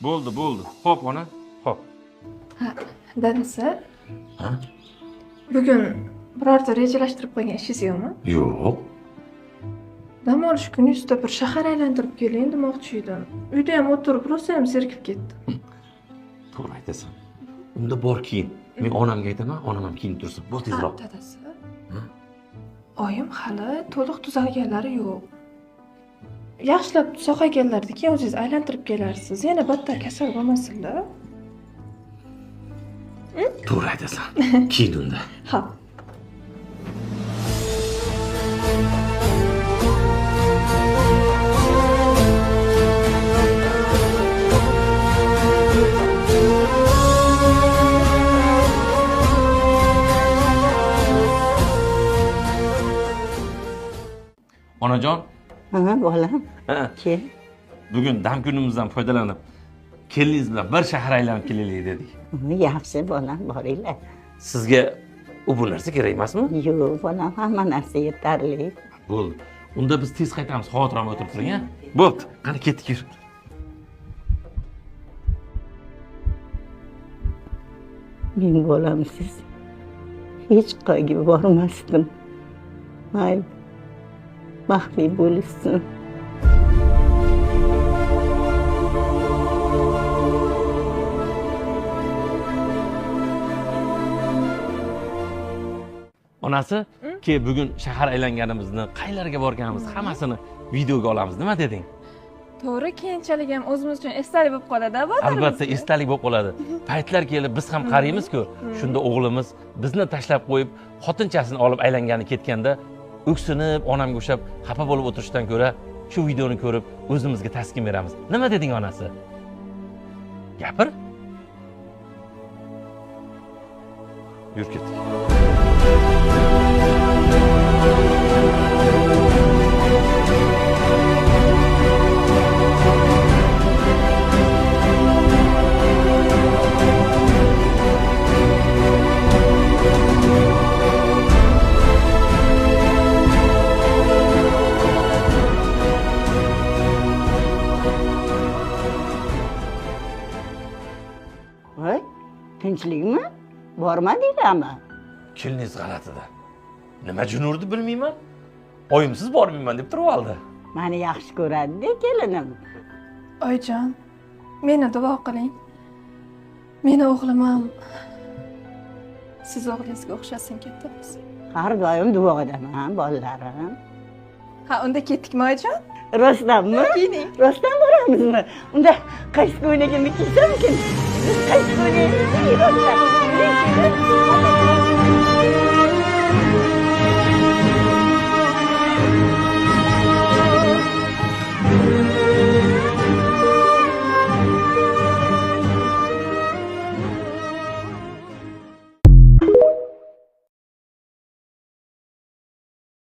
Bo'ldi, bo'ldi. Xo'p, ona, xo'p. Ha, dadasi. Ha? Bugun birorta rejalashtirib qo'ygan ishingiz yo'qmi? Yo'q. Dam olish kuni yuzda bir shahar aylantirib keling demoqchi edim. Uyda ham o'tirib rosa ham zerikib ketdim. To'g'ri aytasan. Unda bor kiyin. Men onamga aytaman, onam ham kiyinib tursin. Bo'l tezroq. Dadasi. Oyim hali to'liq tuzalganlari yo'q. Yaxshilab sog'ayganlarida keyin o'zingiz aylantirib kelarsiz. Yana battar kasal bo'lmasinlar. To'g'ri aytasan. Kiyin unda. Ha. Onajon. Ha, bolam. Kel. Bugun dam kunimizdan foydalanib, keliningiz bilan bir shahar aylanib kelaylik dedik. Yaxshi bolam, boringlar. Sizga u bu narsa kerak emasmi? Yo'q, bolam, hamma narsa yetarli. Bo'ldi. Unda biz tez qaytamiz, xavotir olmay o'tirib turing, a? Bo'pti. Qani ketdik, yur. Men bolamsiz hech qayerga bormasdim. Mayli. Baxtli bo'lishsin. Onasi, ke bugun shahar aylanganimizni, qaylarga borganimizni hammasini videoga olamiz. Nima deding? To'g'ri, keyinchalik ham o'zimiz uchun esdalik bo'lib qoladi, albatta. Albatta, esdalik bo'lib qoladi. Paytlar kelib biz ham qaraymiz-ku, shunda o'g'limiz bizni tashlab qo'yib, xotinchasini olib aylangani ketganda o'ksinib, onamga o'xshab xafa bo'lib o'tirishdan ko'ra shu videoni ko'rib o'zimizga taskin beramiz. Nima deding onasi? Gapir. Yur ketdik. Voy, tinchlikmi? Bormadinglarmi? Keliningiz g'alatida. Nima jin urdi bilmayman. Oyimsiz bormayman deb turib oldi. Meni yaxshi ko'radi-da kelinim. Oyijon, meni duo qiling. Meni o'g'lim ham siz o'g'lingizga o'xshasin katta bo'lsin. Har doim duodaman, bolalarim. Ha, unda ketdikmi oyijon? Rostdanmi? Kiyining. Rostdan boramizmi? Unda qaysi ko'ylagimni kiysamkin? Qaysi ko'ylagimni rostdan?